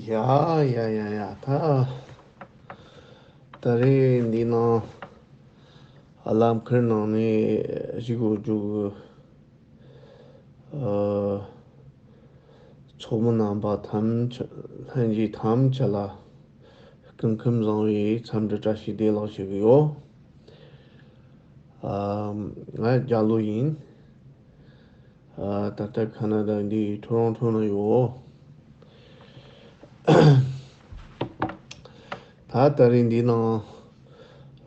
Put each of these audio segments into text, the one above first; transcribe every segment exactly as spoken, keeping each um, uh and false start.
ཡ་ཡ་ཡ་ཡ། ད་ད་རེས་འདི་ནང་ལམ་ཁར་ནང་ནས་ཞིག་འོ་རྒྱུག་ཨ། ཚོགས་མི་རྣམ་པ་ཐམས་ཅད་ལྷན་རྒྱས་ཐམས་ཅད་ལ་སྐུ་ཁམས་བཟང་བའི་འཚམས་འདྲི་བཀྲ་ཤིས་བདེ་ལེགས་ཞུ་གི་ཡོད། ཨ། ང་རྒྱ་ལོ་ཡིན། ཨ། ད་ལྟ་ཁ་ན་ཌ་འདི་ཊོ་རོན་ཊོ་ན་ཡོད། ད་ད་རེས་འདི་ནང་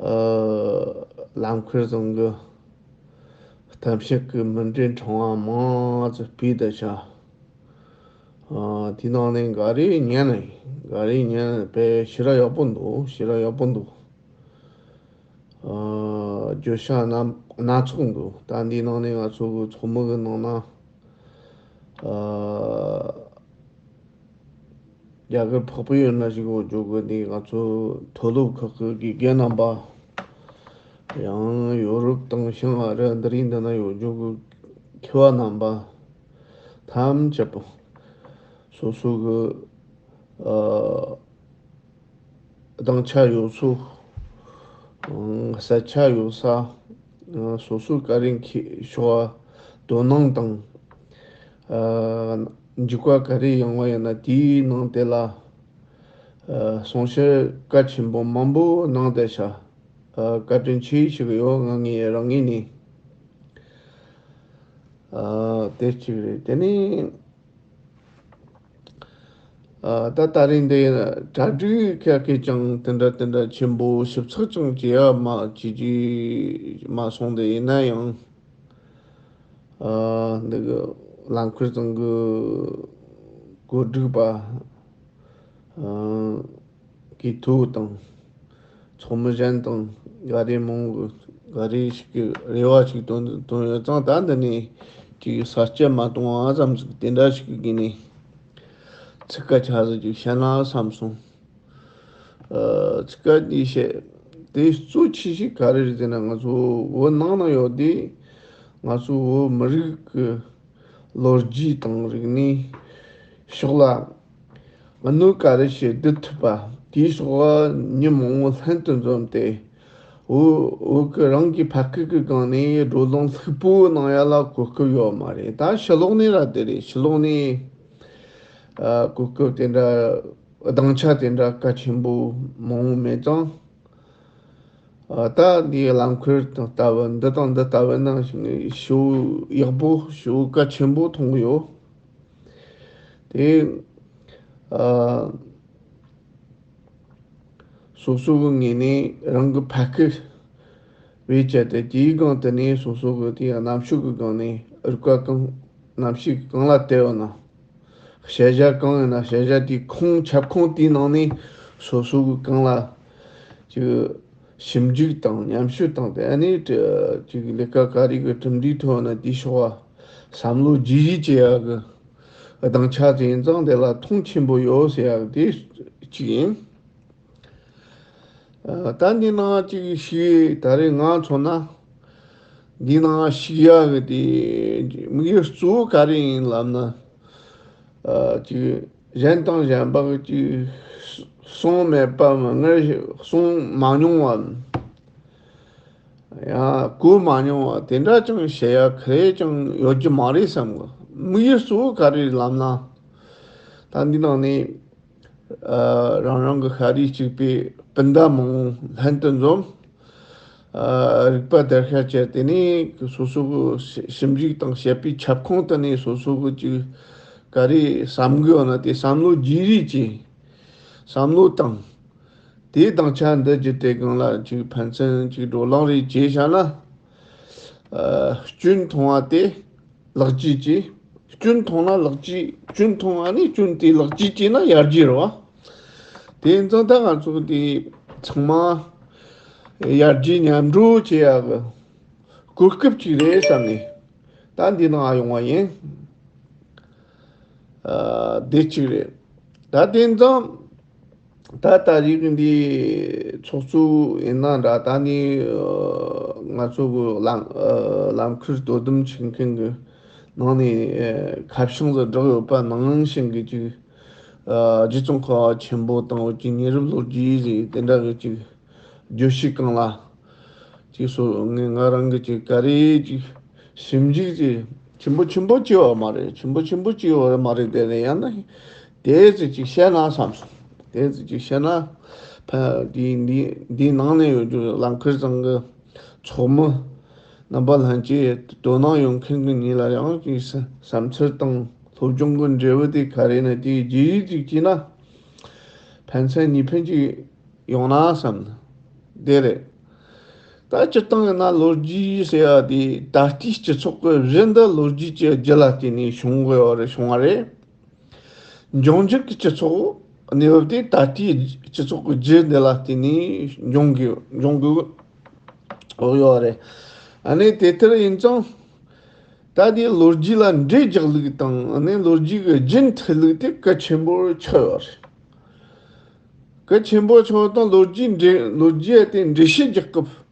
ཨ། ལམ་ཁར་བཟང་གི་གཏམ་བཤད་ཀྱི་མུ་འབྲེལ་ཕྲེང་བ་མང་ཙམ་སྤེལ་བསྡད་ཤག་ཨ། དེ་ནང་ནས་འགའ་རེ་ཉན་ནས་འགའ་རེ་ཉན་ནས་དཔེ་ཞེ་དྲག་ཡག་པོ་འདུག་ཞེ་དྲག་ཡག་པོ་འདུག་ཨ། བརྗོད་བྱ་སྣ་སྣ་ཚོགས་འདུག་ད་འདི་ནང་ནས་ང་ཚོ་གི་ཚོགས་མི་གི་ནང་ན། ཨ། རྒྱ་གར་འཕགས་པའི་ཡུལ་ན་ཞིག་འོ་རྒྱུག་གི་འདི་ང་ཚོ་མཐོ་སློབ་ཁག་གི་དགེ་རྒན་རྣམ་པ། ཡང་ཡོ་རོབ་དང་ཤིང་ཨ་རི་འདི་རིགས་འདི་ན་འོ་རྒྱུག་གི་མཁས་པ་རྣམ་པ་ཐམས་ཅད་པོ་སོ་སོ་གི་ཨ། སྡིངས་ཆ་ཡོད་ཚོ། ཨང་། ས་ཆ་ཡོད་ས། ཨང་། སོ་སོའི་བཀའ་དྲིན་གྱི་ཕྱོགས་དོ་སྣང་དང་། ཨ། འཇིགས་པ་ག་རེ་ཡོང་བ་ཡིན་ན་དེའི་ནང་དེ་ལ། ཨ། གསུང་བཤད་གལ་ཆེན་པོ་མང་པོ་གནང་བསྡད་ཤག་ཨ། བཀའ་དྲིན་ཆེ་ཞུ་གི་ཡོད། ང་ངའི་རང་ངོས་ནས། ཨ། དེ་གཅིག་རེད། དེ་ནས། ཨ། ད་ད་རིང་འདི་གྲ་སྒྲིག་ག་གེ་ཅང་དེ་འདྲ་དེ་འདྲ་ཆེན་པོ་ཞིབ་ཚགས་ཅང་བྱེད་ཡ་མ་བྱེད་ཀྱི་མ་སོང་། དེ་ཡིན་ན་ཡང་། ཨ། འདི་གི་ལམ་ཁར་ཚང་གི་གོ་སྒྲིག་པ། ཨ། གི་ཐུགས་དང་། ཚོགས་མི་གཞན་དང་འགའ་རེ་མང་གི་འགའ་རེ་ཞིག་གི་རེ་བ་ཞིག་བཏོན་བཏོན་ཡོད་ཙང་། ད་འདི་ནས་ཅིག་ས་སྐྱ་མ་གཏོང་བ་ཙམ་ཞིག་དེ་འདྲ་ཞིག་གི་སྒོ་ནས་ཚིག་ཁ་ཆ་ཟིག་ཅིག་བཤད་ན་བསམ་སོང་། ཨ། ཚིག་ཁ་འདི་བཤད་དེ་གཙོ་ཆེ་ཤོས་ག་རེ་རེད་ཟེར་ན། ང་ཚོ་བོད་ནང་ན་ཡོད་དེ་ང་ཚོ་བོད་མི་རིགས་ཀྱི་ལོ་རྒྱུས་དང་རིག་གནས་ཕྱོགས་ལ་གནོད་ག་རེ་བྱེད་སྡོད་ཐུབ་པ་དེའི་ཕྱོགས་ལ་མི་མང་བོ་ལྷན་དུ་འཛོམས་ཏེ། འོ་འོ་གི་རང་གི་ཕ་སྐད་ཀྱི་སྒང་ནས་བགྲོ་གླེང་ལྷུག་པོ་གནང་ཡ་ལ་གོ་སྐབས་ཡོད་མ་རེད། ད་ཕྱི་ལོགས་ནས་ར་དེ་རེད། ཕྱི་ལོགས་ནས་ཨ་གོ་སྐབས་དེ་འདྲ་སྡིངས་ཆ་དེ་འདྲ་གལ་ཆེན་པོ་མང་བོ་མེད་ཙང་། ཨ། ད་འདི་ལམ་ཁར་དང་ལྟ་བུ་འདི་དང་འདི་ལྟ་བུ་ནང་ཞིག་ནས་ཞེ་པོ་ཡག་པོ་ཞེ་པོ་གལ་ཆེན་པོ་མཐོང་གི་ཡོད། དེ་ཨ་སོ་སོ་གི་ངོས་ནས་རང་གི་ཕ་སྐད་བེད་སྤྱད་དེ། དེའི་སྒང་དེ་ནས་སོ་སོ་གི་དེ་རྣམ་དཔྱོད་ཀྱི་སྒང་ནས་རིག་པ་གང་རྣམ་ཤེས་གང་ལ་བལྟས་ཡོད་ན། ཤེས་བྱ་གང་ཡིན་ན་ཤེས་བྱ་དེའི་ཁུངས་ཁྱབ་ཁོངས་དེའི་ནང་ནས་སོ་སོ་གི་གང་ལ་ཅིག་ཞིབ་འཇུག་དང་ཉམས་ཞིབ་བཏང་སྟེ། ཨ་ནི་ཅིག་ལས་ཀ་ག་རེ་གི་གྲུབ་འབྲས་ཐོན་ན་དེའི་ཕྱོགས་བསམ་བློ་རྒྱས་རྒྱས་བྱེད་ཡག་གི་སྡིངས་ཆ་དེ་ཡིན་ཙང་། དེ་ལ་མཐོང་ཆེན་པོ་ཡོད་ཟེར་ཡག་དེ་གཅིག་ཡིན། ཨ། ད་འདི་ནང་ཅིག་ཞིག་ད་རེས་ང་མཚོན་ན་འདི་ནང་ཞུགས་ཡག་གི་དེ་དམིགས་ཡུལ་གཙོ་བོ་ག་རེ་ཡིན་ལབ་ན། ཨ། ཅིག་གཞན་དང་གཞན་པ་གི་ཅིག་གསུང་མེད་པའམ་སྔར་གསུང་མ་མྱོང་བའམ། ཡང་གོ་མ་མྱོང་བ་དེ་འདྲ་ཅང་བཤད་ཡ་ག་རེ་ཅང་ཡོད་རྒྱུ་མ་རེད་བསམ་གི། དམིགས་ཡུལ་གཙོ་བོ་ག་རེ་ལབ་ན། ད་འདི་ནང་ནས་ཨ་རང་རང་གི་ཤ་རུས་གཅིག་པའི་སྤུན་ཟླ་མང་པོ་ལྷན་དུ་འཛོམས། ཨ་རིག་པ་བརྡར་ཤ་བཅད། དེ་ནས་སོ་སོ་གི་ཞིབ་འཇུག་དང་དཔྱད་པའི་ཁྱབ་ཁོངས་དེ་ནས་སོ་སོ་གི་ཅིག་ག་རེ་བསམ་གི་ཡོད་ན་དེ་བསམ་བློ་རྒྱས་རྒྱས་བྱས། བསམ་བློ་བཏང་། དེའི་སྡིངས་ཆ་འདི་བརྒྱུད་དེ་སྒང་ལ་ཅིག་ཕན་ཚུན་ཅིག་བགྲོ་གླེང་རེ་བྱས་བཞག་ན། ཨ་སྐྱོན་མཐོང་བ་དེ་ལེགས་བཅོས་བྱས། སྐྱོན་མཐོང་ན་ལེགས་བཅོས། སྐྱོན་མཐོང་བ་ནི་སྐྱོན་དེ་ལེགས་བཅོས་བྱས་ན་ཡར་རྒྱས་རེད་བ། དེ་ཡིན་ཙང་ད་ང་ཚོ་དེ་ཚང་མ་ཡར་རྒྱས་མཉམ་འགྲོ་བྱེད་ཡག་གི་གོ་སྐབས་ཅིག་རེད་བསམ་ནས། ད་འདི་ནང་ཡོང་བ་ཡིན། ཨ་དེ་གཅིག་རེད། ད་དེ་ཙང་ད་ད་རེས་ཀྱི་འདི་ཚོགས་གཙོ་ཡིན་ན་འདྲ། ད་ནི་ཨ་ང་ཚོ་གི་ལམ་ཨ་ལམ་ཁར་དོ་དམ་བྱེད་མཁན་གྱི་ནང་ནས་ཨ་ཁ་བྱང་ཟིག་བསྒྲགས་ཡོད་པ་ནང་བཞིན་གྱི་ཅིག་ རྗེ་ཙོང་ཁ་བ་ཆེན་པོ་དང་འོ་ཅིག་ཉེ་རབས་ལོ་རྒྱུས་ཟེར་དེ་འདྲ་གི་ཅིག་བརྗོད་གཞི་སྒང་ལ་ཅིག་སོ་ངས་ང་རང་གི་ཅིག་ག་རེ་ཅིག་ཞིབ་འཇུག་ཅིག་ཆེན་པོ་ཆེན་པོ་བྱས་པ་མ་རེད། ཆེན་པོ་ཆེན་པོ་བྱས་པ་མ་རེད། དེ་ནས་ཡང་ན་དེ་ཚོ་ཅིག་བཤད་ན་བསམ་སོང་། དེ་ཚོ་ཅིག་བཤད་ན་ཕ་འདི་འདི་འདི་ནང་ནས་ཡོད་རྒྱུ་ལམ་ཁར་ཚང་གི་ཚོགས་མི་རྣམ་པ་ལྷན་རྒྱས་དོ་སྣང་ཡོང་མཁན་གྱི་ཉིད་ལ་ཡང་ཅིག་བསམ་ཚུལ་དང་སློབ་སྦྱོང་གི་འབྲས་བུ་དེ་ག་རེ་ན་དེའི་རྗེས་ཡིག་ཅིག་བྱས་ན་ཕན་ཚུན་གཉིས་ཕན་ཅིག་ཡོང་ན་བསམ་ན་དེ་རེད། ད་སྤྱིར་བཏང་ཡིན་ན་ལོ་རྒྱུས་ཟེར་ཡ་དེ་ད་ལྟའི་སྤྱི་ཚོགས་ཀྱི་གཞི་འདི་ལོ་རྒྱུས་ཀྱི་རྒྱུ་ལ་བརྟེན་ནས་བྱུང་དགོས་པ་རེད། བྱུང་བ་རེད། འབྱུང་འགྱུར་གྱི་སྤྱི་ཚོགས་གནས་བབ་དེ་ད་ལྟའི་སྤྱི་ཚོགས་ཀྱི་རྒྱུ་འདི་ལ་བརྟེན་ནས་འབྱུང་དགོས་འབྱུང་དགོས་ཡོད་རེད། ཨ་ནི་དེ་ལྟར་ཡིན་ཙང་ད་དེ་ལོ་རྒྱུས་ལ་འགྲེལ་རྒྱག་ལུགས་དང་ཨ་ནི་ལོ་རྒྱུས་ཀྱི་རྒྱུན་མཐུད་ལུགས་དེ་གལ་ཆེན་པོར་ཆགས་ཡོད་རེད། གལ་ཆེན་པོ་ཆགས་དང་ལོ་རྒྱུས་འགྲེལ་ལོ་རྒྱུས་དེ་འགྲེལ་བཤད་རྒྱག་སྐབས་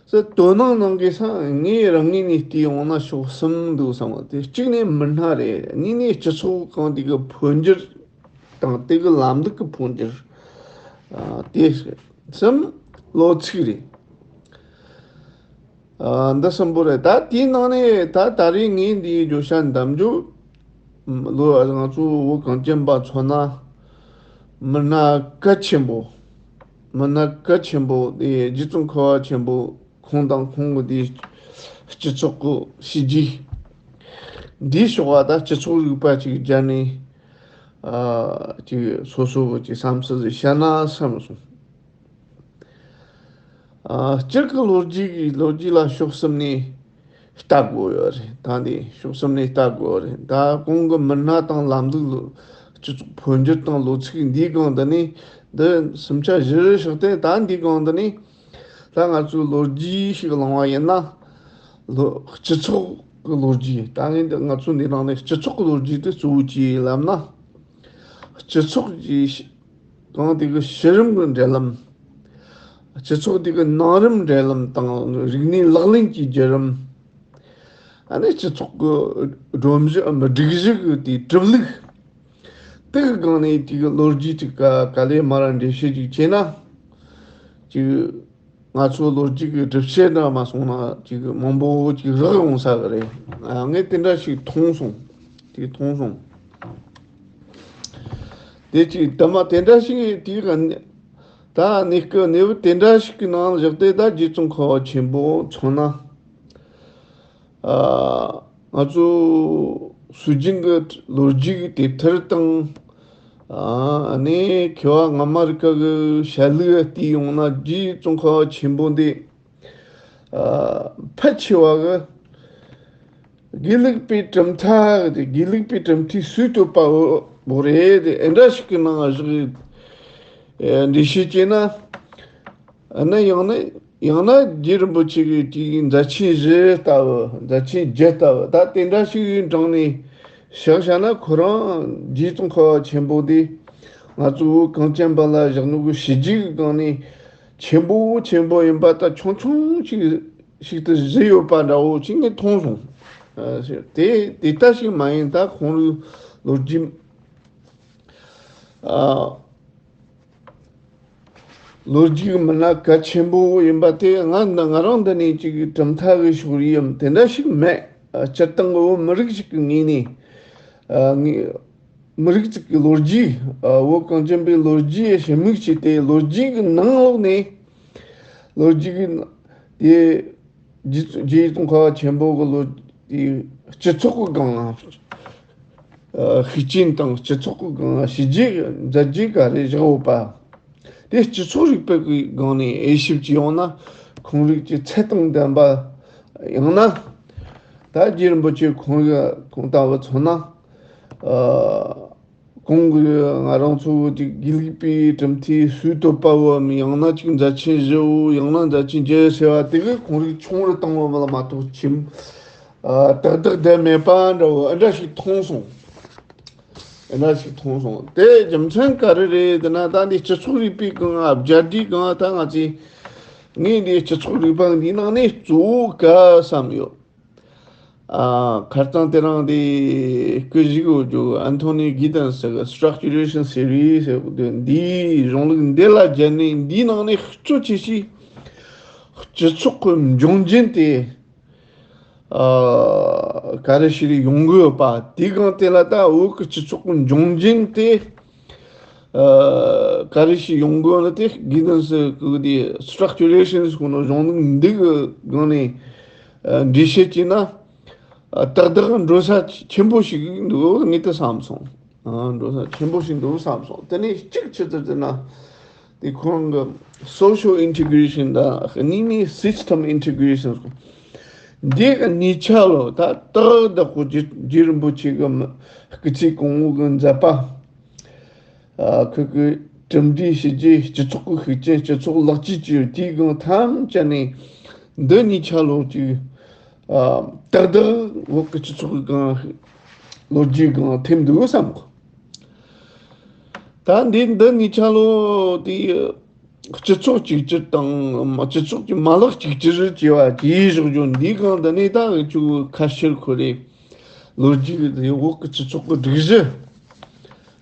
སུ་དོ་སྣང་གནང་དགོས་ས་ངས་རང་ངོས་ནས་བལྟས་ཡོང་ན་ཕྱོགས་གསུམ་འདུག་བསམ་པ་དེ། གཅིག་ནས་མི་སྣ་རེད། གཉིས་ནས་སྤྱི་ཚོགས་གང་དེ་གི་འཕོ་འགྱུར་དང་དེ་གི་ལམ་ལུགས་ཀྱི་འཕོ་འགྱུར། ཨ་དེ་གསུམ་ལོ་ཚིགས་རེད། ཨ་འདི་གསུམ་པོ་རེད། ད་དེའི་ནང་ནས་ད་ད་རེས་ངས་འདིའི་བརྗོད་བྱ་འདེམས་རྒྱུ་ལོ་ང་ཚོ་བོད་གངས་ཅན་པ་མཚོན་ན་མི་སྣ་གལ་ཆེན་པོ། མི་སྣ་གལ་ཆེན་པོ་དེ་རྗེ་ཙོང་ཁ་བ་ཆེན་པོ་ཁོང་དང་ཁོང་གི་དེའི་སྤྱི་ཚོགས་ཀྱི་བྱས་རྗེས་འདིའི་ཕྱོགས་ལ་ད་སྤྱི་ཚོགས་རིག་པ་ཅིག་སྦྱར་ནས་ཨ་ཅིག་སོ་སོ་གི་ཅིག་བསམ་ཚུལ་ཞིག་བཤད་ན་བསམ་སོང་། ཨ་སྤྱིར་གྱི་ལོ་རྒྱུས་ཀྱི་ལོ་རྒྱུས་ལ་ཕྱོགས་གསུམ་ནས་ལྟ་དགོས་ཡོད་རེད། ད་འདི་ཕྱོགས་གསུམ་ནས་ལྟ་དགོས་ཡོད་རེད། ད་གོང་གི་མི་སྣ་དང་ལམ་ལུགས་ལོ་སྤྱི་ཚོགས་འཕོ་འགྱུར་དང་ལོ་ཚིགས་འདིའི་སྒང་དུ་ནས་འདི་སུམ་ཆ་བཞི་བཞག་སྟེ་ད་འདིའི་སྒང་དུ་ནས་ད་ང་ཚོའི་ལོ་རྒྱུས་ཤིག་བླངས་པ་ཡིན་ན་ལོ་སྤྱི་ཚོགས་ཀྱི་ལོ་རྒྱུས། ད་ངས་འདི་ང་ཚོ་འདི་ནང་ནས་སྤྱི་ཚོགས་ཀྱི་ལོ་རྒྱུས་དེ་གཙོ་བོ་ཅིག་ལབ་ན། སྤྱི་ཚོགས་ཀྱི་གང་དེ་གི་གཞི་རིམ་གྱི་འབྲེལ་ལམ། སྤྱི་ཚོགས་དེ་གི་ནང་རིམ་འབྲེལ་ལམ་དང་རིག་གནས་ལག་ལེན་གྱི་བརྒྱུད་རིམ། ཨ་ནི་སྤྱི་ཚོགས་ཀྱི་སྒྲོམ་གཞི་འམ་སྒྲིག་གཞི་གི་དེའི་གྲུབ་ལུགས། དེ་གི་སྒང་ནས་དེ་གི་ལོ་རྒྱུས་དེ་ག་ག་ལེ་མ་ར་འགྲེལ་བཤད་ཅིག་བྱས་ན། ཅིག་ང་ཚོ་ལོ་རྒྱུས་ཀྱི་སྒྲུབ་བྱེད་འདྲ་མ་སོང་ན་ཅིག་མང་པོ་ཅིག་རག་ཡོང་ས་གི་རེད། ཨ་ངས་དེ་འདྲ་ཞིག་མཐོང་སོང་། དེ་མཐོང་སོང་། དེ་ཅིག་དུ་མ་དེ་འདྲ་ཞིག་དེའི་ག་ནས་ད་གནས་སྐབས་གནས་བབ་དེ་འདྲ་ཞིག་གི་ནང་བཞག་སྟེ་ད་རྗེ་ཙོང་ཁ་བ་ཆེན་པོ་མཚོན་ན། ཨ་ང་ཚོ་སྲོལ་རྒྱུན་གྱི་ལོ་རྒྱུས་ཀྱི་དེབ་ཐེར་དང་། ཨ་ནི་མཁས་པ་སྔ་མ་རིགས་ཀ་གི་བཤད་ལུགས་བལྟས་ཡོང་ན་རྗེ་ཙོང་ཁ་བ་ཆེན་པོ་འདི་ཨ་ཕལ་ཆེ་བ་གི་དགེ་ལུགས་པའི་གྲུབ་མཐའ་དགེ་ལུགས་པའི་གྲུབ་མཐའི་སྲོལ་གཏོད་པ་བོ་རེད། དེ་འདྲ་ཞིག་གི་ནང་བཞག་འགྲེལ་བཤད་བྱས་ན། ཨ་ནི་ཡང་ན་ཡང་ན་རྗེ་རིན་པོ་ཆེ་གི་དེའི་མཛད་ཆེན་བཞི་ལྟ་བུ་མཛད་ཆེན་བརྒྱད་ལྟ་བུ་ད་དེ་འདྲ་ཞིག་དྲངས་ནས་བཞག་བཞག་ན་ཁོ་རང་རྗེ་ཙོང་ཁ་བ་ཆེན་པོ་དེ་ང་ཚོ་བོད་གངས་ཅན་པ་ལ་བཞག་ནོ་གི་བྱས་རྗེས་ཀྱི་སྒང་ནས་ཆེན་པོ་ཆེན་པོ་ཡིན་པ་ད་ཆུང་ཆུང་ཞིག་ཞིག་ཏུ་བཟོས་ཡོད་པ་འདྲ་བོ་ཅིག་ངས་མཐོང་སོང་། ཨ་དེ་དེ་ལྟ་ཞིག་མ་ཡིན། ད་ཁོང་རང་ལོ་རྒྱུས་ཨ། ལོ་རྒྱུས་མི་སྣ་གལ་ཆེན་པོ་ཡིན་པ་དེ་ང་ང་རང་འདི་ནས་ཅིག་གྲུབ་མཐའ་གི་ཕྱོགས་རིས་ཡམ་དེ་འདྲ་ཞིག་མེད། སྤྱིར་བཏང་གི་བོད་མི་རིགས་ཤིག་གི་ངོས་ནས་ངས་མི་རིགས་ཅིག་གི་ལོ་རྒྱུས། བོད་གངས་ཅན་པའི་ལོ་རྒྱུས་ཞིབ་མིག་བྱས་ཏེ་ལོ་རྒྱུས་ཀྱི་ནང་ལོགས་ནས་ལོ་རྒྱུས་ཀྱི་དེ་རྗེ་རྗེ་ཙོང་ཁ་བ་ཆེན་པོ་གི་ལོ་དེ་སྤྱི་ཚོགས་ཀྱི་སྒང་ལ་ཤུགས་རྐྱེན་དང་སྤྱི་ཚོགས་ཀྱི་སྒང་ལ་བྱས་རྗེས་མཛད་རྗེས་ག་རེ་བཞག་ཡོད་པ། དེ་སྤྱི་ཚོགས་རིག་པའི་སྒང་ནས་དབྱེ་ཞིབ་བྱས་ཡོང་ན་ཁོང་རིགས་ཀྱི་ཚད་དང་ལྡན་པ། ཡང་ན་ད་རྗེ་རིན་པོ་ཆེ་ཁོང་གི་ཁོང་ལྟ་བུ་མཚོན་ན་ཨ་གོང་གི་ང་རང་ཚོ་ཅིག་དགེ་ལུགས་པའི་གྲུབ་མཐའི་སྲོལ་གཏོད་པ་བོའམ་ཡང་ན་ཅིག་མཛད་ཆེན་བཞི་བོ་ཡང་ན་མཛད་ཆེན་བརྒྱད་ཟེར་བ་དེ་གི་ཁོང་རིགས་ཆུང་རུ་བཏང་བ་མ་གཏོགས་ཆེན་ཨ་ཏག་ཏག་བསྡད་མེད་པ་འདྲ་བོ་འདྲ་ཞིག་མཐོང་སོང་། འདྲ་ཞིག་མཐོང་སོང་། དེ་རྒྱུ་མཚན་ག་རེ་རེད་དེ་ན་ད་འདི་སྤྱི་ཚོགས་རིག་པའི་སྒང་ལ་བརྒྱ་ཆའི་སྒང་ལ་ད་ང་ཚོས་ངས་འདི་སྤྱི་ཚོགས་རིག་པ་འདིའི་ནང་ནས་གཙོ་བོ་ག་བསམ་ཡོད། ཨ། ཁ་རྩང་དེ་རིང་དེ་སྐུ་གཞུག་གི་ཨན་ཐོ་ནི་གི་ཏན་སི་གི་སི་ཊྲག་ཅུ་རེ་ཤན་ཐི་ཡོ་རི་ཟེར་གི་འདུག་འདིའི་གཞུང་ལུགས་འདི་ལ་སྦྱར་ནས་འདིའི་ནང་ནས་གཙོ་ཆེ་ཤོས་སྤྱི་ཚོགས་ཀྱི་འབྱུང་རྐྱེན་དེ། ཨ། ག་རེ་ཞིག་ཡོང་གི་ཡོད་པ། དེའི་སྒང་དེ་ལ་ད་བོད་ཀྱི་སྤྱི་ཚོགས་ཀྱི་འབྱུང་རྐྱེན་དེ། ཨ། ག་རེ་ཞིག་ཡོང་གི་ཡོད་ན་དེ་གི་ཏན་སི་གི་དེ་སི་ཊྲག་ཅུ་རེ་ཤན་ཟེར་གོ་ནོ་གཞུང་ལུགས་འདི་གི་སྒང་ནས། ཨ། འགྲེལ་བཤད་བྱས་ན། ཨ། ཏག་ཏག་འགྲོ་ས་ཆེན་པོ་ཞིག་འདུག་ངས་དེ་བསམ་སོང་། ཨ། འགྲོ་ས་ཆེན་པོ་ཞིག་འདུག་བསམ་སོང་། དེ་ནས་གཅིག་ཆི་ཟེར་ཟེར་ན། དེ་ཁོང་གི་social integration དང་གཉིས་ནས་system integration། འདི་གི་གཉིས་ཆ་ལོ་ད་ཏག་ཏག་ཁོ་རྗེ་རྗེ་རིན་པོ་ཆེ་གི་མི་སྐུ་ཚེ་གང་བོ་གི་མཛད་པ། ཨ། ཁོ་གི་གྲུབ་འབྲས་བྱས་རྗེས་སྤྱི་ཚོགས་ཀྱི་ཤུགས་རྐྱེན་སྤྱི་ཚོགས་ལེགས་བཅོས་ཀྱི་དེའི་སྒང་ཐམས་ཅད་ནས་འདི་གཉིས་ཆ་ལོ་ཅིག་ཨ། ཏག་ཏག་བོད་ཀྱི་སྤྱི་ཚོགས་ཀྱི་སྒང་ལོ་རྒྱུས་སྒང་ཐེམ་འདུག་བསམ་གོ། ད་འདི་འདི་གཉིས་ཆ་ལོ་དེ་སྤྱི་ཚོགས་གཅིག་གྱུར་དང་སྤྱི་ཚོགས་ཀྱི་མ་ལག་གཅིག་གྱུར་བྱས་པ་དེའི་བཞག་རྒྱུ་འདིའི་སྒང་དུ་ནས་ད་ཁྱོད་ཁ་ཕྱིར་ཁོ་རེ་ལོ་རྒྱུས་དེ་བོད་ཀྱི་སྤྱི་ཚོགས་ཀྱི་སྒྲིག་གཞི།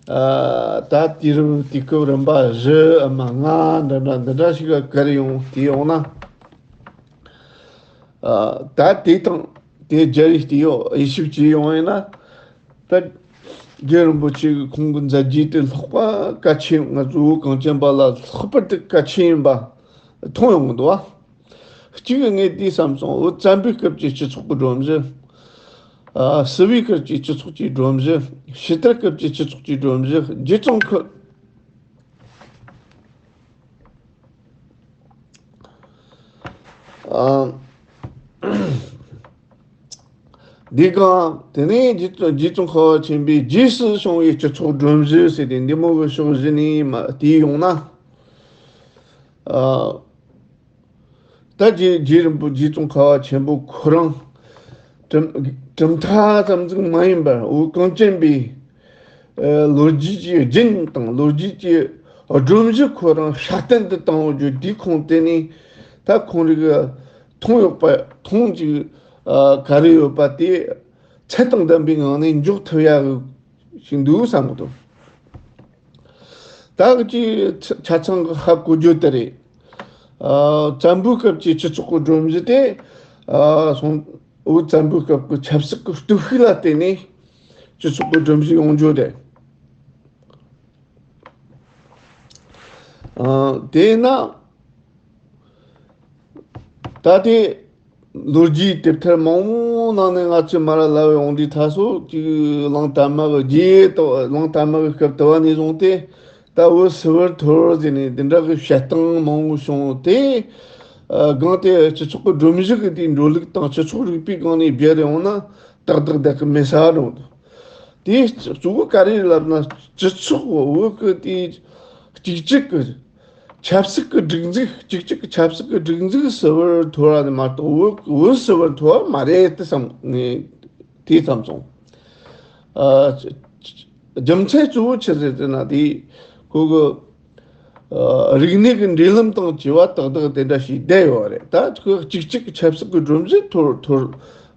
ཨ། ད་དུས་རབས་དུས་སྐབས་རིམ་པ་བཞི་ཨ་མ་ལྔ་འདྲ་འདྲ་འདི་འདྲ་ཞིག་ག་ག་རེ་ཡོང་དེ་ཡོང་ན། ཨ། ད་དེ་དང་དེ་སྦྱར་ཡིས་དེ་ཡོ་དབྱེ་ཞིབ་བྱས་ཡོང་ཡིན་ན། ད་རྗེ་རིན་པོ་ཆེ་གི་ཁོང་གི་མཛད་རྗེས་དེ་ལྷག་པ་གལ་ཆེ། ང་ཚོ་བོད་གངས་ཅན་པ་ལ་ལྷག་པར་དུ་གལ་ཆེ་ཡིན་པ་མཐོང་ཡོང་གི་འདུག་བ། གཅིག་ངས་འདི་བསམ་སོང་། བོད་བཙན་པོའི་སྐབས་ཀྱི་སྤྱི་ཚོགས་ཀྱི་སྒྲོམ་གཞི། ཨ། ཞི་བའི་སྐབས་ཀྱི་སྤྱི་ཚོགས་ཀྱི་སྒྲོམ་གཞི། ཕྱི་དར་སྐབས་ཀྱི་སྤྱི་ཚོགས་ཀྱི་སྒྲོམ་གཞི། རྗེ་ཙོང་ཁ། ཨ། འདི་གང་དེ་ནས་རྗེ་རྗེ་ཙོང་ཁ་བ་ཆེན་པོའི་རྗེས་སུ་བྱུང་བའི་སྤྱི་ཚོགས་སྒྲོམ་གཞི་ཟེར་ཏེ་འདི་མོ་གི་ཕྱོགས་བཞི་ནས་མ་དེ་ཡོང་ན། ཨ། ད་རྗེ་རྗེ་རིན་པོ་རྗེ་ཙོང་ཁ་བ་ཆེན་པོ་ཁོ་རང་གྲུབ་གྲུབ་མཐའ་ཙམ་ཟིག་མ་ཡིན་པར་བོད་གངས་ཅན་པའི་ཨ་ལོ་རྒྱུས་ཀྱི་རྒྱུན་དང་ལོ་རྒྱུས་ཀྱི་སྒྲོམ་གཞི་ཁོ་རང་སྲ་བརྟན་དུ་བཏང་ཡོད་རྒྱུ་དེ་ཁོང་དེ་ནས་ད་ཁོང་རིགས་མཐོང་ཡོད་པ་མཐོང་ཅིག་ཨ་ག་རེ་ཡོད་པ་དེ་ཚད་དང་ལྡན་པའི་ངང་ནས་འཇོག་ཐུབ་ཡག་ཞིག་འདུག་བསམ་གི་འདུག་ད་གི་ཆ་ཆ་ཚང་གི་ཧ་གོ་རྒྱུ་དེ་རེད། ཨ་བཙན་པོའི་སྐབས་ཀྱི་སྤྱི་ཚོགས་ཀྱི་སྒྲོམ་གཞི་དེ་ཨ་སོང་བོད་བཙན་པོའི་སྐབས་ཀྱི་ཆབ་སྲིད་ཀྱི་སྟོབས་ཤུགས་ལ་བརྟེན་ནས་སྤྱི་ཚོགས་ཀྱི་སྒྲོམ་གཞི་ཡོང་རྒྱུ་རེད། ཨ་དེས་ན་ད་ལྟའི་ལོ་རྒྱུས་དེབ་ཐེར་མང་པོའི་ནང་ནས་ང་ཚོས་མར་ལབ་ཡོང་དུས་ད་སོ་ཅིག་གླང་དར་མ་གི་རྗེས་དང་གླང་དར་མ་གི་སྐབས་དུ་བ་ནས་བཟུང་སྟེ་ད་བོད་སིལ་བུར་འཐོར་ཟེར་ནས་འདི་འདྲ་གི་བཤད་སྟངས་མང་པོ་བྱུང་སྟེ། ཨ་སྒང་དེ་སྤྱི་ཚོགས་ཀྱི་སྒྲོམ་གཞི་གི་དེའི་འགྲོ་ལུགས་དང་སྤྱི་ཚོགས་རིག་པའི་སྒང་ནས་བརྗོད་ཡོང་ན་ཏག་ཏག་བསྡད་གི་མེད་ས་རེད། དེ་གཙོ་བོ་ག་རེ་ལབ་ན་སྤྱི་ཚོགས་བོད་ཀྱི་དེ་གཅིག་གཅིག་གི་ཆབ་སྲིད་ཀྱི་སྒྲིག་འཛུགས་གཅིག་གཅིག་གི་ཆབ་སྲིད་ཀྱི་སྒྲིག་འཛུགས་སིལ་བུར་འཐོར་བ་ནི་མ་གཏོགས་བོད་བོད་སིལ་བུར་འཐོར་བ་མ་རེད་དེ་བསམ་ངས་དེ་བསམ་སོང་། ཨ་རྒྱུ་མཚན་གཙོ་བོ་ཆི་ཟེར་ཟེར་ན་དེ་ཁོ་གི་ཨ་རིག་གནས་ཀྱི་འབྲེལ་ལམ་དང་བཅས་པ་ཏག་ཏག་དེ་འདྲ་ཞིག་བསྡད་ཡོད་རེད། ད་ཁོ་གཅིག་གཅིག་གི་ཆབ་སྲིད་ཀྱི་སྒྲོམ་གཞི་འཐོར་འཐོར་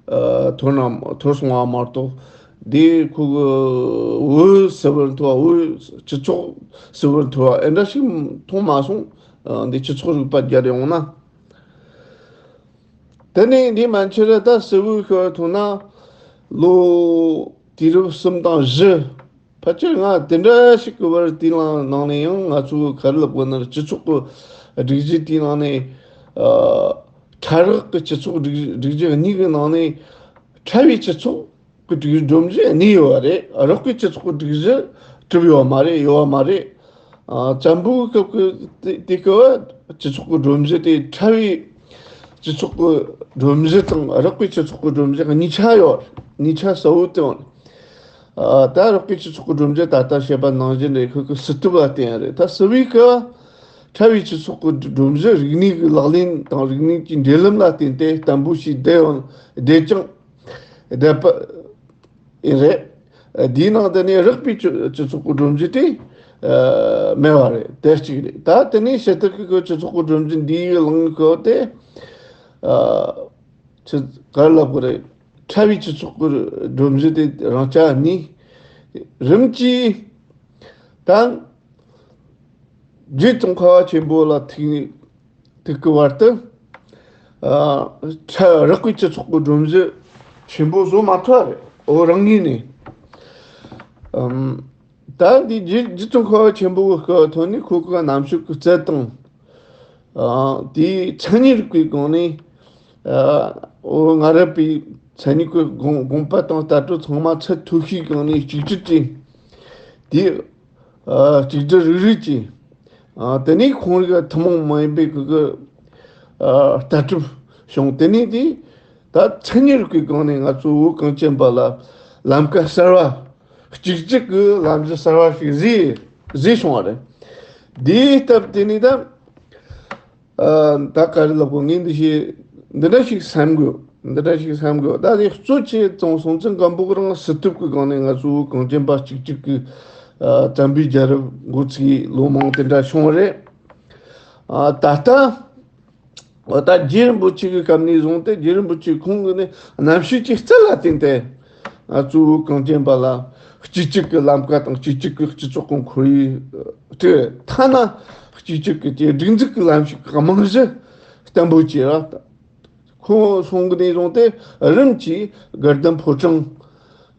ཨ་འཐོར་ན་འཐོར་སོང་བ་མ་གཏོགས་དེ་ཁོ་གི་བོད་སིལ་བུར་འཐོར་བ་བོད་སྤྱི་ཚོགས་སིལ་བུར་འཐོར་བ་ཨེ་འདྲ་ཞིག་མཐོང་མ་སོང་། ཨ་འདི་སྤྱི་ཚོགས་རིག་པ་རྒྱབ་ཡོང་ན། དེ་ནས་འདི་མན་ཆད་རེད། ད་སིལ་བུར་ཤོར་ཐུབ་ན་ལོ་དུས་རབས་གསུམ་དང་བཞི། ཕལ་ཆེར་ང་དེ་འདྲ་ཞིག་གི་བར་དེའི་ནང་ནས་ཡང་ང་ཚོ་ག་རེ་ལབ་དགོས་ན་སྤྱི་ཚོགས་ཀྱི་སྒྲིག་གཞི་དེའི་ནང་ནས་ཨ་ཕྲ་རགས་ཀྱི་སྤྱི་ཚོགས་སྒྲིག་སྒྲིག་གཞི་གཉིས་ཀྱི་ནང་ནས་ཕྲ་བའི་སྤྱི་ཚོགས་ཀྱི་སྒྲིག་གཞི་སྒྲོམ་གཞི་གནས་ཡོད་པ་རེད། རགས་པའི་སྤྱི་ཚོགས་ཀྱི་སྒྲིག་གཞི་གྲུབ་ཡོད་མ་རེད། ཡོད་པ་མ་རེད། ཨ་བཙན་པོའི་སྐབས་ཀྱི་དེ་དེ་སྐབས་སྤྱི་ཚོགས་ཀྱི་སྒྲོམ་གཞི་དེ་ཕྲ་བའི་སྤྱི་ཚོགས་ཀྱི་སྒྲོམ་གཞི་དང་རགས་པའི་སྤྱི་ཚོགས་ཀྱི་སྒྲོམ་གཞི་གཉིས་ཆ་ཡོད། གཉིས་ཆ་གསལ་བོ་བསྟན། ཨ་ད་རགས་པའི་སྤྱི་ཚོགས་ཀྱི་སྒྲོམ་གཞི་ད་ལྟ་བཤད་པ་ནང་བཞིན་རེད། ཁོ་ཁོ་སྲིད་སྟོབས་ལ་བརྟེན་རེད། ད་སིལ་བུའི་སྐབས་ཕྲ་བའི་སྤྱི་ཚོགས་ཀྱི་སྒྲོམ་གཞི་རིག་གནས་ཀྱི་ལག་ལེན་དང་རིག་གནས་ཀྱི་འབྲེལ་ལམ་ལ་བརྟེན་ཏེ་བརྟན་པོ་ཞིག་བསྡད་ཡོད། བསྡད་ཀྱང་བསྡད་པ་ཡིན་རེད། དེའི་ནང་དུ་ནས་རགས་པའི་སྤྱི་སྤྱི་ཚོགས་ཀྱི་སྒྲོམ་གཞི་དེ་ཨ་མེད་པ་རེད། དེ་གཅིག་རེད། ད་དེ་ནས་ཕྱི་དར་གྱི་སྤྱི་ཚོགས་ཀྱི་སྒྲོམ་གཞི་འདིའི་ལངས་སྐབས་དེ་ཨ་ཆི་ག་རེ་ལབ་དགོས་རེད། ཕྲ་བའི་སྤྱི་ཚོགས་ཀྱི་སྒྲོམ་གཞི་དེ་རང་ཅག་ནི་རིམ་གྱིས་ད་རྗེ་ཙོང་ཁ་བ་ཆེན་པོ་ལ་ཐུག་ཐུག་གི་བར་དུ། ཨ། ཕྲ་རགས་པའི་སྤྱི་ཚོགས་ཀྱི་སྒྲོམ་གཞི་ཆེན་པོ་བཟོ་མ་ཐུབ་པ་རེད། འོ་རང་ངོས་ནས། ཨམ། ད་འདི་རྗེ་རྗེ་ཙོང་ཁ་བ་ཆེན་པོ་གི་སྐབས་ཐོག་ནས་ཁོ་གི་རྣམ་དཔྱོད་ཀྱི་རྩལ་དང་། ཨ། དེའི་མཚན་ཉིད་རིག་པའི་སྒང་ནས། ཨ། འོ་ང་རབ་པའི་མཚན་ཉིད་ཀྱི་དགོངས་དགོངས་པ་དང་ལྟ་གྲུབ་ཚང་མ་ཚད་མཐོ་ཤོས་སྒང་ནས་གཅིག་གྱུར་ཅན། དེ། ཨ། གཅིག་སྒྲིལ་རིག་རིག་ཅན། ཨ། དེ་ནས་ཁོང་རིགས་ཐུན་མོང་མ་ཡིན་པའི་གི་གི། ཨ། ལྟ་གྲུབ་བྱུང་། དེ་ནས་དེ་ད་མཚན་ཉིད་རིག་པའི་སྒང་ནས་ང་ཚོ་བོད་གངས་ཅན་པ་ལ་ལམ་ཀ་གསར་བ། གཅིག་གྱུར་གྱི་ལམ་གཞི་གསར་བ་ཞིག་བཟོས་བཟོས་བྱུང་བ་རེད། དེའི་སྟབས་དེ་ནས་ད། ཨ། ད་ག་རེ་ལབ་དགོས། ངས་འདི་ཞིག་འདི་འདྲ་ཞིག་བསམ་དགོས། འདི་འདྲ་ཞིག་བསམ་དགོས། ད་དེ་གཙོ་ཆེ་ཙང་སྲོང་བཙན་སྒམ་པོ་རང་སྲིད་ཐུབ་ཀྱི་སྒང་ནས་ང་ཚོ་གངས་ཅན་པ་གཅིག་གྱུར་གྱི། ཨ། བཙན་པོའི་རྒྱལ་རབས་འགོ་ཚུགས་ལོ་མང་དེ་འདྲ་བྱུང་བ་རེད། ཨ། ད་ལྟ། འོ་ད་རྗེ་རིན་པོ་ཆེ་གི་སྐབས་ནས་བཟུང་སྟེ། རྗེ་རིན་པོ་ཆེ་ཁོང་གི་ནི་རྣམ་དཔྱོད་ཀྱི་རྩལ་ལ་བརྟེན་ཏེ། ང་ཚོ་བོད་གངས་ཅན་པ་ལ་གཅིག་གྱུར་གྱི་ལམ་ཀ་དང་། གཅིག་གྱུར་གྱི་སྤྱི་ཚོགས་ཀྱི་ཁོར་ཡུག་དེ། ཐ་ན་གཅིག་གྱུར་གྱི་དེ་སྒྲིག་འཛུགས་ཀྱི་ལམ་ཞིག་རྨང་གཞི་བརྟན་པོ་བྱས་ར། ཁོང་སོང་གི་ནས་བཟུང་སྟེ་རིམ་གྱིས་དགའ་ལྡན་ཕོ་བྲང་།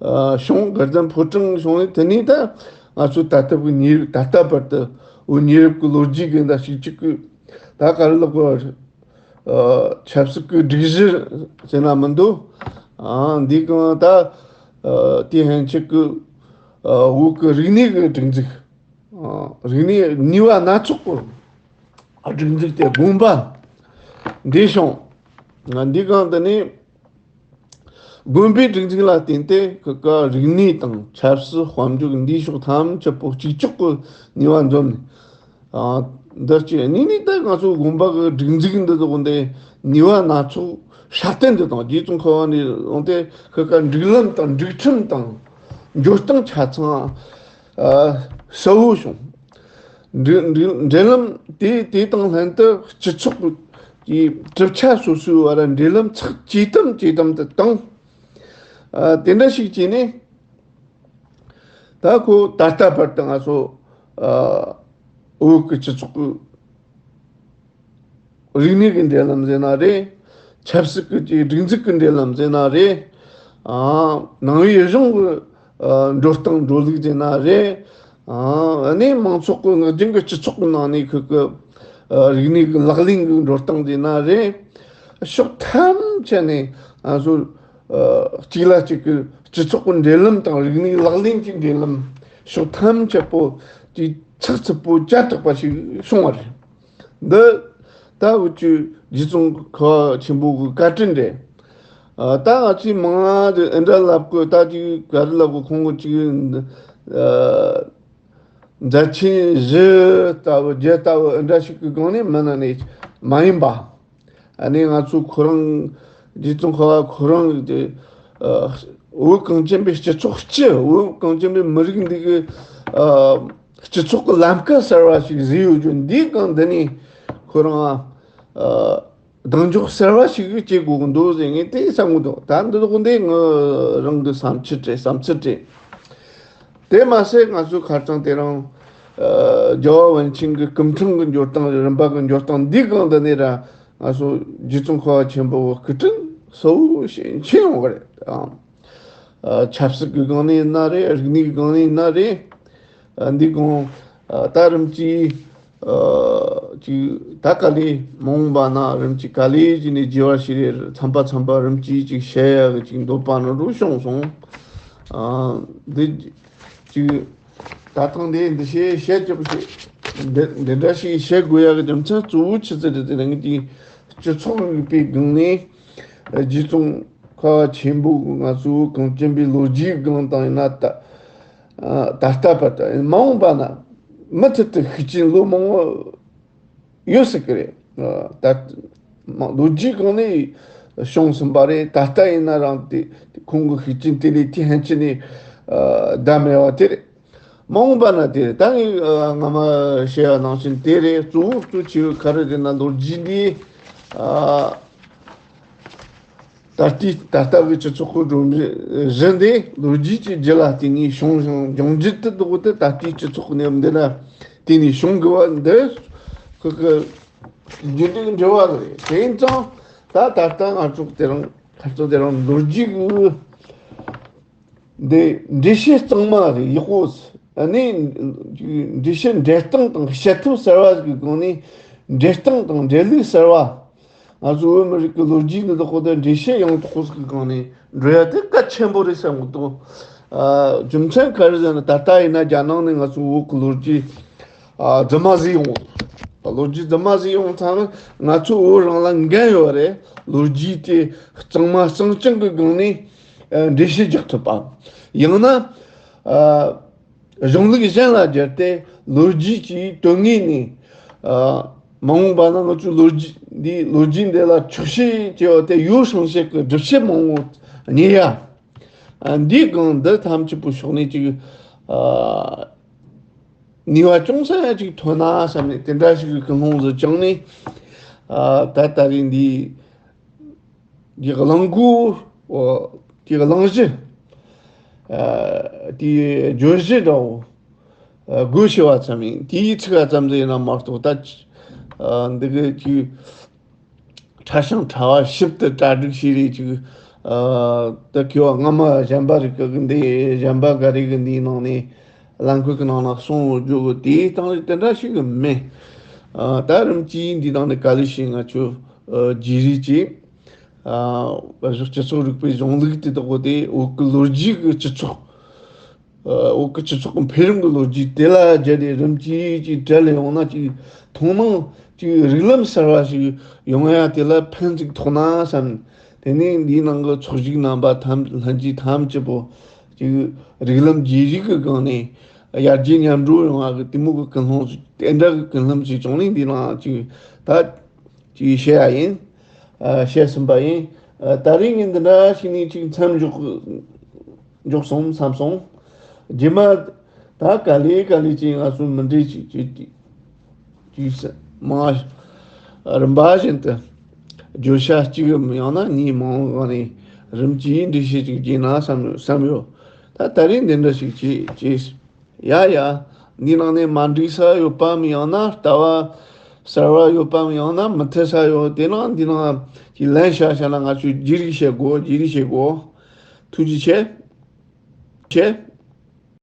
ཨ། བྱུང་། དགའ་ལྡན་ཕོ་བྲང་བྱུང་ནས། དེ་ནས་ད་ང་ཚོ་ད་ལྟ་བུའི་ཉེ་ད་ལྟ་བར་དུ་བོད་ཉེ་རབས་ཀྱི་ལོ་རྒྱུས་ཀྱི་འདྲ་ཞིག་གཅིག་གི། ད་ག་རེ་ལབ་དགོས། ཨ། ཆབ་སྲིད་ཀྱི་སྒྲིག་གཞི་ཟེར་ན་མི་འདུག་ཨ། འདི་གང་ད། ཨ། དེ་ཧན་ཆིག་གི། ཨ། བོད་ཀྱི་རིག་གནས་ཀྱི་སྒྲིག་འཛུགས། ཨ། རིག་གནས་ནུས་པ་སྣ་ཚོགས་པོ་སྒྲིག་འཛུགས་དེ་དགོངས་པ་འདི་བྱུང་། ང་འདི་གང་དེ་ནས་དགོན་པའི་སྒྲིག་འཛུགས་ལ་བརྟེན་ཏེ་ཁོ་ག་རིག་གནས་དང་ཆབ་སྲིད་དཔལ་འབྱོར་འདིའི་ཕྱོགས་ཐམས་ཅད་པོ་གཅིག་ལྕོགས་ཀྱི་ནུས་པ་འཛོམས་ནས། ཨ། འདི་ཅི་ནི་ནི་ད་ང་ཚོ་དགོན་པ་གི་སྒྲིག་འཛུགས་འདི་དག་འདི་ནུས་པ་སྣ་ཚོགས་སྲ་བརྟན་འདི་དང་། རྗེ་ཙོང་ཁ་བ་ནས་བཟུང་སྟེ་ཁོ་ག་སྒྲིག་ལམ་དང་སྒྲིག་ཁྲིམས་དང་འཇོག་སྟངས་ཆ་ཚང་། ཨ། གསལ་བོ་བྱུང་། འབྲེལ་འབྲེལ་འབྲེལ་ལམ་དེ་དེ་དང་ལྷན་དུ་སྤྱི་ཚོགས་ཀྱི་གྲུབ་ཆ་སོ་སོའི་བར་འབྲེལ་ལམ་ཚགས་ཇེ་དམ་ཇེ་དམ་དུ་བཏང་། ཨ། དེ་འདྲ་ཞིག་བྱས་ནས། ད་ཁོ་ད་ལྟ་བར་དུ་ང་ཚོ། ཨ། བོད་ཀྱི་སྤྱི་ཚོགས་ཀྱི་རིག་གནས་ཀྱི་འབྲེལ་ལམ་ཟེར་ན་རེད། ཆབ་སྲིད་ཀྱི་སྒྲིག་འཛུགས་ཀྱི་འབྲེལ་ལམ་ཟེར་ན་རེད། ཨ། ནང་པའི་གཞུང་གི། ཨ། འགྲོ་སྟངས་འགྲོ་ལུགས་ཟེར་ན་རེད། ཨ། ནས་མང་ཚོགས་ཀྱི་ངག་རྒྱུན་གྱི་སྤྱི་ཚོགས་ཀྱི་ནང་ནས་ཁོ་གི། ཨ། རིག་གནས་ཀྱི་ལག་ལེན་གྱི་འགྲོ་སྟངས་ཟེར་ན་རེད། ཕྱོགས་ཐམས་ཅད་ནས་ང་ཚོ། ཨ། གཅིག་ལ་གཅིག་གི་སྤྱི་ཚོགས་ཀྱི་འབྲེལ་ལམ་དང་རིག་གནས་ལག་ལེན་གྱི་འབྲེལ་ལམ་ཕྱོགས་ཐམས་ཅད་པོ་དེ་ཚགས་ཚུད་པོ་ཇེ་དྲག་པ་ཞིག་བྱུང་བ་རེད། འདི་ད་འུ་ཅུ་རྗེ་ཙོང་ཁ་བ་ཆེན་པོ་གི་བཀའ་དྲིན་རེད། ཨ། ད་ང་ཚོས་མང་ང་དེ་འདྲ་ལབ་དགོས། ད་ཅིག་ག་རེ་ལབ་དགོས། ཁོང་གི་ཅིག། ཨ། མཛད་ཆེན་བཞི་ལྟ་བུ་བརྒྱད་ལྟ་བུ་འདྲ་ཞིག་གི་སྒང་ནས་མིན་ན་ནས་མ་ཡིན་པ། ཨ་ནི་ང་ཚོ་ཁོ་རང་། རྗེ་ཙོང་ཁ་བ་ཁོ་རང་དེ། ཨ། བོད་གངས་ཅན་པའི་སྤྱི་ཚོགས་སྤྱི། བོད་གངས་ཅན་པའི་མི་རིགས་འདི་གི། ཨ། སྤྱི་ཚོགས་ཀྱི་ལམ་ཁ་གསར་བ་ཞིག་བཟོས་ཡོད་རྒྱུ་འདིའི་སྒང་འདི་ནས་ཁོ་རང་། ཨ། གདེང་འཇོག་གསར་བ་ཞིག་བྱེད་དགོས་ཀྱི་འདུག་ཟེར། ངས་དེ་བསམ་གྱི་འདུག་ད་འདི་དག་འདི་ངའི་རང་གི་བསམ་ཚུལ་རེད། བསམ་ཚུལ་རེད། དེ་མ་ཟད་ང་ཚོ་ཁ་རྩང་དེ་རིང་། ཨ། རྒྱལ་བ་པཎ་ཆེན་གྱི་སྐུ་ཕྲེང་གི་འབྱོར་སྟངས། རིམ་པ་གི་འབྱོར་སྟངས་འདིའི་སྒང་འདི་ནས་ར་ང་ཚོ་རྗེ་ཙོང་ཁ་བ་ཆེན་པོ་གི་སྐུ་དྲིན་གསལ་བོ་ཞིག་མཁྱེན་ཡོང་གི་རེད། ཨ། ཆབ་སྲིད་ཀྱི་སྒང་ནས་ཡིན་ན་རེད། རིག་གནས་ཀྱི་སྒང་ནས་ཡིན་ན་རེད། ཨ། འདི་གོང་། ཨ། ད་རིམ་གྱིས། ཨ། ཅིག་ད་ག་ལེ་མ་འོངས་པ་ན་རིམ་གྱིས་ག་ལེ་བྱས་ནས་རྒྱས་པ་ཞིག་རེད། མཚམས་པ་མཚམས་པ་རིམ་གྱིས་ཅིག་བཤད་ཡག་གི་ཅིག་འདོད་པ་ནི་རུ་བྱུང་སོང་། ཨ། འདི་ཅིག་ད་ཐེངས་འདི་འདི་བཤད་བཤད་རྒྱུ་ཞིག་འདི་འདི་འདྲ་ཞིག་བཤད་དགོས་ཡག་གི་རྒྱུ་མཚན་གཙོ་བོ་ཆི་ཟིག་རེད་ཟེར་ན། ངས་ཅིག་སྤྱི་ཚོགས་རིག་པའི་སྒང་ནས་རྗེ་ཙོང་ཁ་བ་ཆེན་པོ་གི་ང་ཚོ་གངས་ཅན་པའི་ལོ་རྒྱུས་སྒང་དང་ཡིན་ན། ད། ཨ། ད་ལྟ་བར་དུ་མ་འོངས་པ་ན་མུ་མཐུད་དུ་ཤུགས་རྐྱེན་ལོ་མང་པོ་ཡོད་སྲིད་ཀྱི་རེད། ཨ། ད་མ་ལོ་རྒྱུས་སྒང་ནས་བྱུང་ཟིན་པ་རེད། ད་ལྟ་ཡིན་ན་རང་དེ་ཁོང་གི་ཤུགས་རྐྱེན་དེ་ལས་དེ་ཕན་ཆད་ནས། ཨ། ཟླ་མེད་པ་དེ་རེད། མ་འོངས་པ་ན་དེ་རེད། ད་ངས། ཨ། སྔ་མ་བཤད་པ་ནང་བཞིན་དེ་རེད། གཙོ་བོ་གཙོ་ཆེ་བའི་ག་རེ་རེད་ན་ལོ་རྒྱུས་འདི། ཨ། ད་ལྟའི་ད་ལྟ་བའི་སྤྱི་ཚོགས་ཀྱི་སྒྲོམ་གཞི་འདི་ལོ་རྒྱུས་ཀྱི་རྒྱུ་ལ་བརྟེན་ནས་བྱུང་ཞིང་། འབྱུང་འགྱུར་དུ་འདུག་སྟེ། ད་ལྟའི་སྤྱི་ཚོགས་ནི་འདི་ལ་བརྟེན་ནས་བྱུང་དགོས་པ་འདི་ཁོ་གི་རྒྱུན་ལྡན་འབྲེལ་བ་རེད། དེ་ཡིན་ཙང་ད་ད་ལྟ་ང་ཚོ་དེ་རིང་ཁ་སང་དེ་རིང་ལོ་རྒྱུས་ཀྱི་འདི་འགྲེལ་བཤད་གཙང་མ་རེད། ཡག་པོ་ནི་འགྲེལ་བཤད་འགྲེལ་སྟངས་དང་བཤད་ཐབས་གསར་བ་གི་སྒང་ནས་འགྲེལ་སྟངས་དང་འགྲེལ་ལུགས་གསར་བ། ང་ཚོ་བོད་མི་རིགས་ཀྱི་ལོ་རྒྱུས་འདི་དག་གོ་དེ་འགྲེལ་བཤད་ཡང་དག་པོ་ཟིག་གི་སྒང་ནས་འགྲོ་ཡ་དེ་གལ་ཆེན་པོ་རེད་བསམ་གི་འདུག་ཨ། རྒྱུ་མཚན་ག་རེ་ཟེར་ན། ད་ལྟ་ཡིན་ན་རྒྱ་ནང་ནས་ང་ཚོ་བོད་ཀྱི་ལོ་རྒྱུས་ཨ་རྫུན་མ་ཟིག་ཡོང་། ལོ་རྒྱུས་རྫུན་མ་ཟིག་ཡོང་ཙང་ང་ཚོ་བོད་རང་ལ་འགན་ཡོད་རེད། ལོ་རྒྱུས་དེ་གཙང་མ་གཙང་རྐྱང་གི་སྒང་ནས་ཨ་འགྲེལ་བཤད་རྒྱག་ཐུབ་པ། ཡང་ན་ཨ་གཞུང་ལུགས་གཞན་ལ་སྦྱར་ཏེ་ལོ་རྒྱུས་ཀྱི་དོན་དངོས་ནས་ཨ་མ་འོངས་པ་ན་ང་ཚོའི་ལོ་རྒྱུས་འདི་ལོ་རྒྱུས་འདི་ལ་འཁྱོག་བཤད་བྱས་པ་དེ་ཡོ་བསྲང་བྱེད་ཀྱི་སྒྲུབ་བྱེད་མང་བོ་རྙེད་ཡ། ཨ་འདིའི་སྒང་འདི་ཐམས་ཅད་པོ་ཕྱོགས་ནས་ཅིག་ཨ་ནུས་པ་ཅུང་ཟད་ཅིག་ཐོན་ན་བསམ་ནས་དེ་འདྲ་ཞིག་གི་ཀུན་སློང་ཟིག་བཅངས་ནས། ཨ་ད་ད་རེས་འདི་གི་གླེང་སྐོར། འོ། དེ་གླེང་གཞི། ཨ་དེའི་བརྗོད་གཞི་འདྲ་བོ། ཨ་དགོས་ཆེ་བ་ཙམ་ཡིན། དེའི་ཚིག་ག་ཙམ་ཟིག་ཡིན་ན་མ་གཏོགས། ད་ཨ་འདི་གི་ཅིག་ཕྲ་ཞིང་ཕྲ་བ་ཞིབ་ཏུ་གྲ་སྒྲིག་བྱས་རེ་ཅིག་ཨ་ད་གི་བ་སྔ་མ་གཞན་པ་རིགས་གི་འདི་གཞན་པ་ག་རེ་གི་འདིའི་ནང་ནས་གླེང་སྐོར་གི་ནང་ན་གསུང་བརྗོད་གི་དེའི་སྟེང་རེ་དེ་འདྲ་ཞིག་གི་མེད། ཨ་ད་རིམ་གྱིས་འདི་དང་ནི་ག་ལེ་ཞིག་ང་ཚོ་ཨ་བརྗེ་རེས་ཀྱིས། ཨ་བོད་སྤྱི་ཚོགས་རིག་པའི་གཞུང་ལུགས་དེ་དག་གོ་དེ་བོད་ཀྱི་ལོ་རྒྱུས་ཀྱི་སྤྱི་ཚོགས། ཨ་བོད་ཀྱི་སྤྱི་ཚོགས་ཀྱི་འཕེལ་རིམ་གྱི་ལོ་རྒྱུས་དེ་ལ་སྦྱར་ཏེ་རིམ་གྱིས་ཅིག་བྲལ་ཡོང་ན། ཅིག་མཐོང་སྣང་ཅིག་རིགས་ལམ་གསར་བ་ཞིག་ཡོང་ཡ་དེ་ལ་ཕན་ཅིག་ཐོགས་ན་བསམ། དེ་ནས་འདིའི་ནང་གི་ཚོགས་ཞུགས་རྣམ་པ་ཐམས་ལྷན་རྒྱས་ཐམས་ཅད་པོ་ཅིག་རིགས་ལམ་བརྗེ་རེས་ཀྱི་སྒང་ནས་ཡར་རྒྱས་མཉམ་འགྲོ་ཡོང་བ་གི་དེ་མོ་གི་ཀུན་སློང་དེ་འདྲ་གི་ཀུན་སློང་ཞིག་བྱུང་ནས་འདི་ནང་ཅིག་ད་ཅིག་བཤད་ཡ་ཡིན། ཨ་བཤད་ཟིན་པ་ཡིན། ཨ་ད་རེས་ངས་འདི་འདྲ་ཞིག་ནས་ཅིག་མཚམས་འཇོག་འཇོག་སོང་བསམ་སོང་། རྗེས་མ་ད་ག་ལེ་ག་ལེ་ཅིག་ང་ཚོ་མུ་འབྲེལ་ཅིག་ཅིག་ཅིག་ཅིག་མ་རིམ་པ་བཞིན་དུ་བརྗོད་བྱ་གཅིག་གམ་ཡང་ན་གཉིས་མང་བོ་ནས་རིམ་གྱིས་འགྲེལ་བཤད་ཅིག་བགྱིས་ན་བསམ་བསམ་ཡོད། ད་ད་རེས་འདི་འདྲ་ཞིག་བྱས་བྱས། ཡ་ཡ། འདི་ནང་ནས་མ་འགྲིག་ས་ཡོད་པའམ། ཡང་ན་ལྟ་བ་གསར་བ་ཡོད་པའམ། ཡང་ན་མི་མཐུན་ས་ཡོད། དེ་ནང་འདི་ནང་གི་ལན་བྱ་བྱ་ན་ང་ཚོས་བརྗེ་རེས་བྱེད་དགོས། བརྗེ་རེས་བྱེད་དགོས། ཐུགས་རྗེ་ཆེ། ཆེ།